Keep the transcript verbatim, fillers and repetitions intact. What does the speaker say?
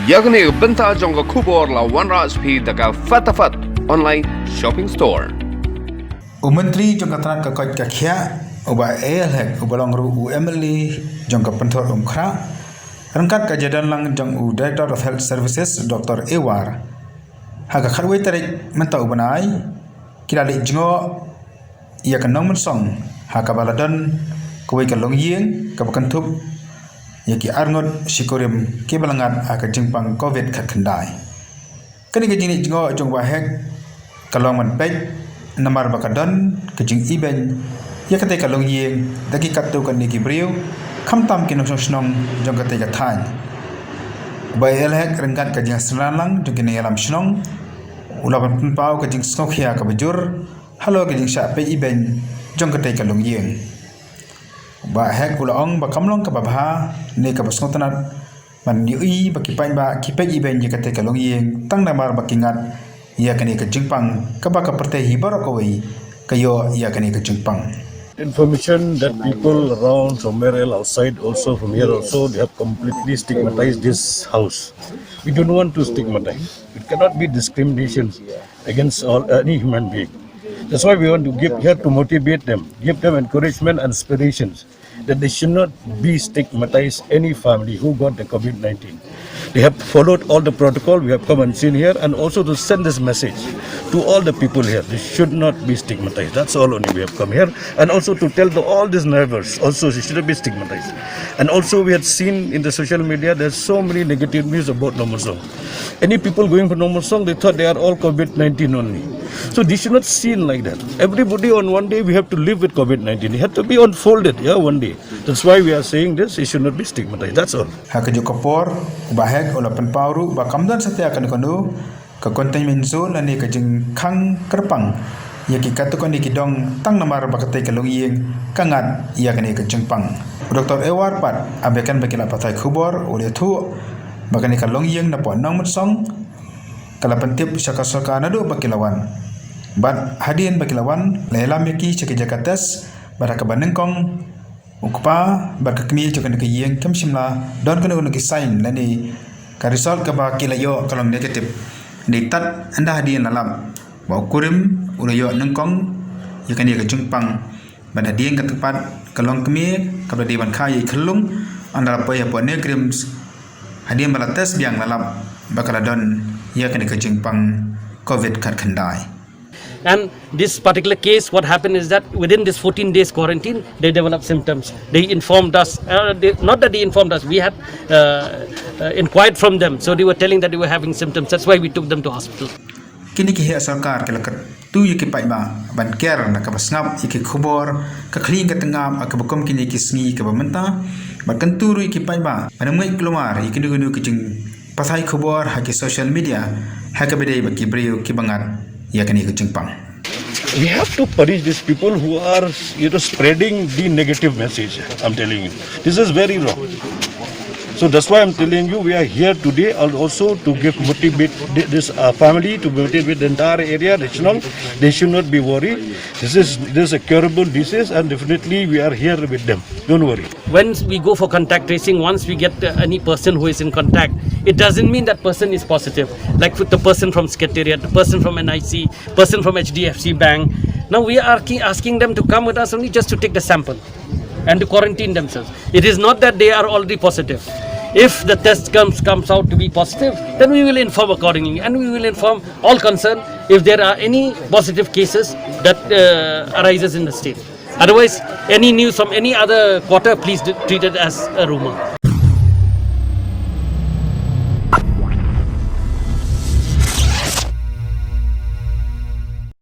Ïa kane ka bynta jong ka khubor la wanrah sha phi da ka Fatafat Online Shopping Store. U Myntri jong ka tnat ka koit ka khiah, u Bah A L Hek, uba long ruh u M L A jong ka Pynthor Umkhrah, ryngkat ka jingdon lang jong u Director of Health Services, Doctor A War, ha ka khatwei tarik mynta u bnai, ki la leit jngoh ïa ka Nongmynsong, ha kaba la don kawei ka longïing kaba kynthup ïa ki arngut shi kurim kiba la ngat ha ka jingpang Covid khatkhyndai. Kane ka jingleit jngoh jong u Bah Hek ka long ban peit namar ba ka don ka jingibeiñ ïa katei ka longïing da ki katto katne ki briew, khamtam ki nongshong shnong jong katei ka thaiñ. U Bah A L Hek ryngkat ka jingsynran lang jong ki nongïalam shnong u la pynpaw ka jingsngewkhia kaba jur halor ka jingshah peit ibeiñ jong katei ka longïing. U Bah Hek u la ong ba kam long kaba bha ne kaba sngewtynnat ban ïohi ba ki paidbah ki peit ibeiñ ïa katei ka longïing tang namar ba ki ngat ïa kane ka jingpang kaba ka pyrthei hi baroh kawei ka ïoh ïa kane ka jingpang. Information that people around somewhere else outside also from here also they have completely stigmatized this house. We don't want to stigmatize. It cannot be discrimination against all any human being. That's why we want to give here to motivate them, give them encouragement and inspirations that they should not be stigmatized any family who got the COVID nineteen. They have followed all the protocol. We have come and seen here, and also to send this message to all the people here. They should not be stigmatized. That's all only we have come here, and also to tell the, all these neighbors also they should not be stigmatized. And also we had seen in the social media there's so many negative news about Nongmynsong. Any people going for Nongmynsong, they thought they are all COVID nineteen only. So they should not seen like that. Everybody on one day we have to live with COVID nineteen. It had to be unfolded, yeah, one day. That's why we are saying this, it should not be stigmatized. That's all. Ha kajuh ka por, u Bah Hek u la pynpaw ruh ba kam don satia kano kano ka containment zone lane ka jingkhang kyrpang ïa ki katto katne ki dong tang namar ba katei ka longïing ka ngat ïa kane ka jingpang. U Doctor A War pat, ha ba ïakren bad ki lad pathai khubor, u la ïathuh ba kane ka longïing napoh Nongmynsong ka la pyntip sha ka sorkar naduh ba ki la wan. Bad hadien ba ki la wan, la ïalam ïa ki sha ka jaka test, bad ha kaba nyngkong u kpa bad ka kmie jong kane ka ïing kim shym la don kano kano ki sign lane ka result kaba ki la ïoh ka long negative. Hynrei tad ynda hadien la lap ba u kurim u la ïoh nyngkong ïa kane ka jingpang. Bad hadien katto pat ka longkmie kaba la dei ban kha ïa i khyllung, ynda la poi hapoh NEIGRIHMS, hadien ba la test biang la lap ba ka la don ïa kane ka jingpang Covid khatkhyndai. And this particular case, what happened is that within this fourteen days quarantine, they developed symptoms. They informed us, uh, they, not that they informed us, we had uh, uh, inquired from them. So they were telling that they were having symptoms. That's why we took them to hospital. Kine ki heh sorkar ki la kyntu ïa ki paidbah ban ker na kaba sngap ïa ki khubor ka khlieng ka tngap ha kaba kum kine ki sngi kaba mynta, bad kyntu ruh ïa ki paidbah ban ym ngeit kulmar ïa kino kino ki jingpathai khubor ha ki social media ha kaba dei ba ki briew kiba ngat ïa kane ka jingpang. We have to punish these people who are, you know, spreading the negative message. I'm telling you, this is very wrong. So that's why I'm telling you, we are here today al- also to give motivate thi- this uh, family, to motivate the entire area, the Chnong. They should not be worried. This is this is a curable disease, and definitely we are here with them. Don't worry. When we go for contact tracing, once we get uh, any person who is in contact, it doesn't mean that person is positive. Like with the person from Secretariat, the person from NIC, person from HDFC Bank. Now we are ki- asking them to come with us only just to take the sample and to quarantine themselves. It is not that they are already positive. If the test comes comes out to be positive, then we will inform accordingly, and we will inform all concerned if there are any positive cases that uh, arises in the state. Otherwise, any news from any other quarter, please d- treat it as a rumor.